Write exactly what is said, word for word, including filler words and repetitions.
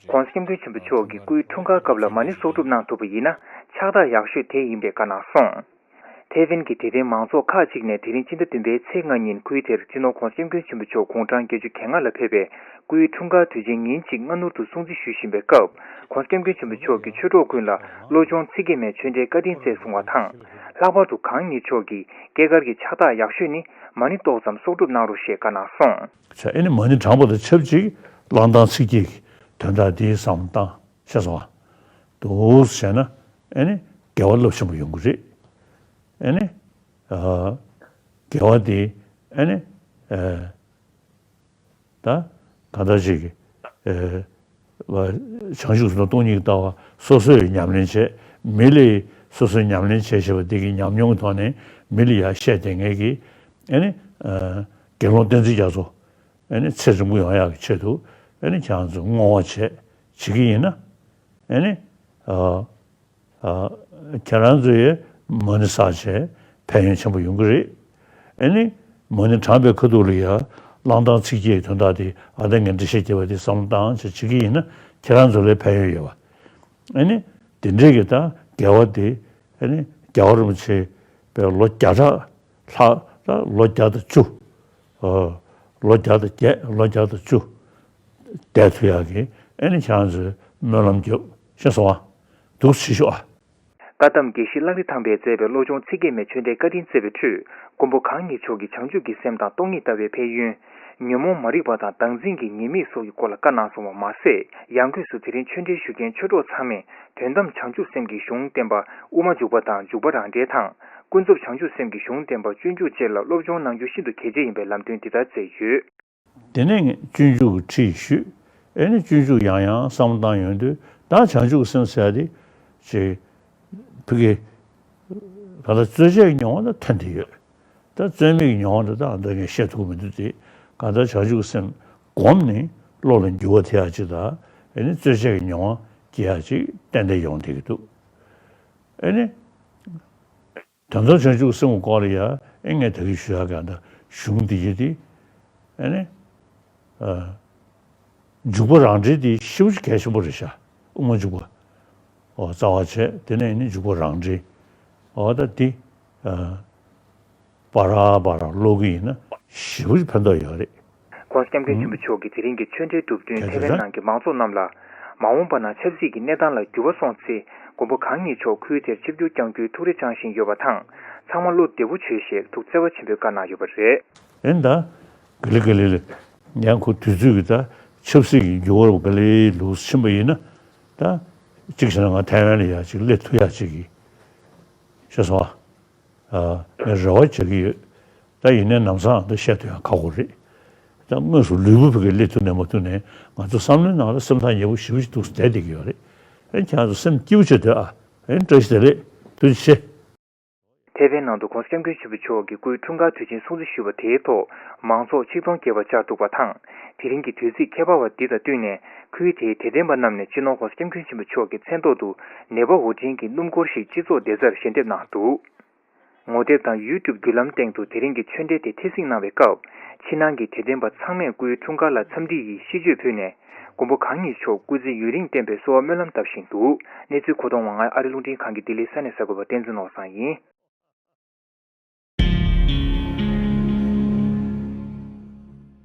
གོང་ས་སྐྱབས་མགོན་ཆེན་པོ་མཆོག་གི་སྐུའི་འཁྲུངས་སྐར་སྐབས་ལ་མ་ཎི་གསོག་སྒྲུབ་གནང་ཐུབ་པ་ཡིན་ན་ཕྱག་རྟགས་ཡག་ཤོས་དེ་ཡིན་པའི་བཀའ་གནང་སོང་། ཐེ་ཝན་གྱི་དད་ལྡན་མང་ཚོགས་ཁག་ཅིག་ནས་དེ་རིང་ཕྱི་ཟླ་བདུན་པའི་ཚེས་ལྔ་ཉིན་ཁུལ་དེར་སྤྱི་ནོར་༧གོང་ས་༧སྐྱབས་མགོན་ཆེན་པོ་མཆོག་དགུང་གྲངས་བརྒྱད་ཅུ་གྱ་ལྔ་ལ་ཕེབས་པའི་སྐུའི་འཁྲུངས་སྐར་དུས་ཆེན་ཉིན་གཅིག་སྔ་སྣུར་དུ་སྲུང་བརྩི་ཞུ་བཞིན་པའི་སྐབས། ༧གོང་ས་༧སྐྱབས་མགོན་ཆེན་པོ་མཆོག་གིས་ཆོས་གྲོགས་ཀུན་ལ་བློ་སྦྱོང་ཚིག་བརྒྱད་མའི་ཆོས་འབྲེལ་བཀའ་དྲིན་སྩལ་གསུང་བ་དང་། ལྷག་པར་དུ་གང་ཉིད་མཆོག་གིས་སྐྱེས་སྐར་གྱི་ཕྱག་རྟགས་ཡག་ཤོས་ནི་མ་ཎི་ཏོག་ཙམ་གསོག་སྒྲུབ་གནང་རོགས་ཞེས་བཀའ་གནང་སོང་། ཨེ་ནི་མ་ཎི་བགྲངས་པ་དང་ཆབས་ཅིག་བླང་དོར་ཚིག་བརྒྱད་ཀྱི་དོན་དག་འདི་བསམ་བློ་བཏང་། ཤེས་སོང་ཨ། འདུག་བྱས་ན་ཨེ་ནི་དགེ་བ་རླབས་ཆེན་པོ་ཡོང་གི་རེད། ཨེ་ནི་ཨ་དགེ་བ་འདི་ཨེ་ནི་ཨ་ད་གང་ལྟར་ཅིག་གི་ཨ་བ་བྱང་ཆུབ་སེམས་དང་སྟོང་ཉིད་ཀྱི་ལྟ་བ་སོ་སོས་ཉམས་ལེན་བྱས། མི་ལ་སོ་སོས་ཉམས་ལེན་བྱས་བྱས་པ་འདི་གི་ཉམས་མྱོང་གི་ཐོག་ནས་མི་ལ་ཡང་བཤད་བསྡད་མཁན་གྱི་ཨེ་ནི་ཨ་དགེ་སློང་བསྟན་འཛིན་རྒྱ་མཚོ། ཨེ་ནི་ཚེ་རིང་པོ་ཡོང་ཡག་གི་ཆེད་དུ་ཨེ་ནི་ཁྱེད་རང་ཚོས་བསྔོ་བ་བྱས་བྱེད་ཀྱི་ཡིན་ན། ཨེ་ནི་ཨ་ཨ་ཁྱེད་རང་ཚོ་ཡི་མ་ཎི་བསགས་བྱས་ཕན་ཡོན་ཆེན་པོ་ཡོང་གི་རེད། ཨེ་ནི་མ་ཎི་བགྲངས་པའི་ཁ་ཐུག་ལ་ཡ་བླང་དོར་ཚིག་བརྒྱད་ཀྱི་དོན་དག་དེ་ཨ་ད་ངས་འགྲེལ་བཤད་རྒྱབ་པ་དེ་བསམ་བློ་བཏང་བྱས་བྱེད་ཀྱི་ཡིན་ན་ཁྱེད་རང་ཚོ་ལ་ཕན་ཡོན་ཡོད་པ། ཨེ་ནི་དེ་འདྲའི་གི་ད་དགེ་བ་དེ་ཨེ་ནི་རྒྱལ་བ་རིན་པོ་ཆེ་པའི་ལོ་བརྒྱ་ཕྲག་ལྷག་ད་ལོ་བརྒྱ་དང་བཅུ། ཨ་ལོ་བརྒྱ་དང་བརྒྱད། ལོ་བརྒྱ་དང་བཅུ་བསྡད་ཐུབ་ཡག་གི་ཨེ་ནི་ཁྱེད་རང་ཚོས་སྨོན་ལམ་རྒྱོབ། ཤེས་སོང་ཨ། འདུག་བྱེད་ཤོག་ཨ། བཀའ་གདམས་དགེ་བཤེས་གླང་རི་ཐང་པས་མཛད་པའི་བློ་སྦྱོང་ཚིག་བརྒྱད་མའི་ཆོས་འབྲེལ་བཀའ་དྲིན་སྩལ་བའི་ཁྲོད། མགོན་པོ་གང་ཉིད་མཆོག་གིས་བྱང་ཆུབ་ཀྱི་སེམས་དང་སྟོང་ཉིད་ལྟ་བའི་ཕན་ཡོན། ཉོན་མོངས་མ་རིག་པ་དང་བདག་འཛིན་གྱི་ཉེས་དམིགས་སོགས་ཀྱི་སྐོར་ལ་བཀའ་གནང་སོང་བ་མ་ཟད། ཡང་སྒོས་སུ་དེ་རིང་ཆོས་འབྲེལ་ཞུ་མཁན་ཆོས་གྲོགས་ཚང་མས་དོན་དམ་བྱང་ཆུབ་སེམས་ཀྱི་གཞུང་བསྟན་པ་དབུ་མ་འཇུག་པ་དང་འཇུག་པ་རང་འགྲེལ་དང་། ཀུན་རྫོབ་བྱང་ཆུབ་སེམས་ཀྱི་གཞུང་བསྟན་པ་སྤྱོད་འཇུག་བཅས་ལ་སློབ་སྦྱོང་གནང་རྒྱུ་ཤིན་ཏུ་གལ་ཆེ་ཡིན་པའི་ལམ་སྟོན་འདི་ལྟར་མཛད་ཡོད། དེ་ནས་ངས་སྤྱོད་འཇུག་གི་ཁྲིད་ཞུས། ཨེ་ནི་སྤྱོད་འཇུག་ཡང་ཡང་བསམ་བློ་བཏང་ཡོང་དུས་ད་བྱང་ཆུབ་སེམས་ཟེར་ཡ་དེ་ཅིག་ཕ་གི་ད་ལྟ་རྩོལ་བཅས་ཀྱི་མྱོང་བ་ལ་ཐོན་བསྡད་ཡོད། ད་རྩོལ་མེད་ཀྱི་མྱོང་བ་འདི་ད་ད་ངས་བཤད་ཐུབ་ཀྱི་མི་འདུག་སྟེ། གང་ལྟར་བྱང་ཆུབ་སེམས་བསྒོམས་ནས་བློ་ལ་འགྱུར་བ་ཐེབས་ཡ་ཅིག་དང་། ཨེ་ནི་རྩོལ་བཅས་ཀྱི་མྱོང་བ་སྐྱེ་ཡ་ཅིག་ཏན་ཏན་ཡོང་བསྡད་ཀྱི་འདུག། ཨེ་ནི། དོན་དམ་བྱང་ཆུབ་སེམས་ཀྱི་སྐོར་ལ་ཡ་ཨེ་ངས་ད་གིན་ཞུ་ཡག་གི་ད་གཞུང་འདི་ཡི་དེ་ཨེ་ནི་ཨ་འཇུག་པ་རང་འགྲེལ་འདི་ཞེ་པོ་ཅིག་གལ་ཆེན་པོ་རེད་ཤག། དབུ་མ་འཇུག་པ་ཨོ་རྩ་བ་བྱས། དེ་ནས་ཨེ་ནི་འཇུག་པ་རང་འགྲེལ་ཨོ་ད་འདི་ཨ་པར་པར་ཀློག་གི་ཡིན་ན་ཞེ་པོ་ཅིག་ཕན་ཐོགས་ཡོད་རེད། ༧གོང་ས་༧སྐྱབས་མགོན་ཆེན་པོ་མཆོག་གིས་དེ་རིང་གི་ཆོས་འབྲེལ་གྲུབ་བསྟུན་ཐེ་ཝན་ནང་གི་མང་ཚོགས་རྣམས་ལ། མ་འོངས་པ་ན་ཆབ་སྲིད་ཀྱི་གནས་སྟངས་ལ་འགྱུར་བ་སོང་ཚེ། མགོན་པོ་གང་ཉིད་མཆོག་ཁུལ་དེར་ཆིབས་བསྒྱུར་བསྐྱང་རྒྱུའི་ཐུགས་རེ་བཅངས་བཞིན་ཡོད་པ་དང་། ཚང་མ་བློ་བདེ་པོ་བྱོས་ཞེས་ཐུགས་བརྩེ་བ་ཆེན་པོས་བཀའ་གནང་ཡོད་པ་རེད། ཨེ་ད། ག་ལེ་ག་ལེ་ལེ། ཡང་ཁོ་དུས་ཚོད་ཀྱི་ད་ཆབ་སྲིད་ཀྱི་འགྱུར་བ་ག་ལེ་ལུགས་ཕྱིན་པ་ཡིན་ན། ད། གཅིག་བྱས་ན་ང་ཐའེ་ཝན་ལ་ཡ་གཅིག་སླེབས་ཐུབ་ཡ་གཅིག་གི། ཤེས་སོང་ཨ། ཨ། ངས་རེ་བ་བྱེད་ཀྱི་ཡོད། ད་ཡིན་ནའི་ལམ་སང་འདི་བཤད་ཐུབ་ཡང་ཁག་པོ་རེད། ད་དངོས་སུ་ལུས་པོ་ཕ་གིར་སླེབས་ཐུབ་ནའི་མ་ཐུབ་ནའི་ང་ཚོ་བསམ་བློའི་ནང་ལ་སེམས་ཐག་ཉེ་པོ་ཞེ་པོ་ཞིག་འདུག་བསྡད་བསྡད་ཀྱི་ཡོད་རེད། ཨེ་ཁྱེད་ཚོ་སེམས་སྐྱིད་པོ་བྱེད་སྡོད་ཨ། ཨེ་བཀྲ་ཤིས་བདེ་ལེགས། ཐུགས་རྗེ་ཆེ། ཐེ་ཝན་ནང་དུ་༧གོང་ས་༧སྐྱབས་མགོན་ཆེན་པོ་མཆོག་གི་སྐུའི་འཁྲུངས་སྐར་དུས་ཆེན་སྲུང་བརྩི་ཞུས་པ་དེའི་ཐོག་མང་ཚོགས་ཆིག་སྟོང་བརྒལ་བ་བཅར་འདུག་པ་དང་། དེ་རིང་གི་དུས་ཚིགས་ཁྱད་པར་བ་འདི་དང་བསྟུན་ནས། ཁུལ་དེའི་དད་ལྡན་པ་རྣམས་ནས་སྤྱི་ནོར་༧གོང་ས་༧སྐྱབས་མགོན་ཆེན་པོ་མཆོག་གི་མཚན་ཐོག་ཏུ་ནད་པ་འོར་འདྲེན་གྱི་སྣུམ་འཁོར་ཞིག་སྤྱི་ཚོགས་བདེ་རྩར་ཞལ་འདེབས་གནང་འདུག། ངོ་དེབ་དང་ཡུ་ཊུབ་བརྒྱུད་ལམ་སྟེང་དུ་དེ་རིང་གི་ཆོས་འབྲེལ་དེ་འཁྲིད་གཟིགས་གནང་བའི་སྐབས། ཕྱི་ནང་གི་དད་ལྡན་པ་ཚང་མས་སྐུའི་འཁྲུངས་སྐར་ལ་འཚམས་འདྲི་ཡི་ཤིས་བརྗོད་ཕུལ་ནས། མགོན་པོ་གང་ཉིད་མཆོག་སྐུ་ཚེ་ཡུན་རིང་བརྟན་པའི་གསོལ་བ་སྨོན་ལམ་བཏབ་བཞིན་འདུག། གནས་ཚུལ་མཁོ་གཏོང་བ་ང་ཨ་རི་རླུང་འཕྲིན་ཁང་གི་ལྡི་ལི་ས་གནས་གསར་འགོད་པ་བསྟན་འཛིན་ནོར་བཟང་ཡིན།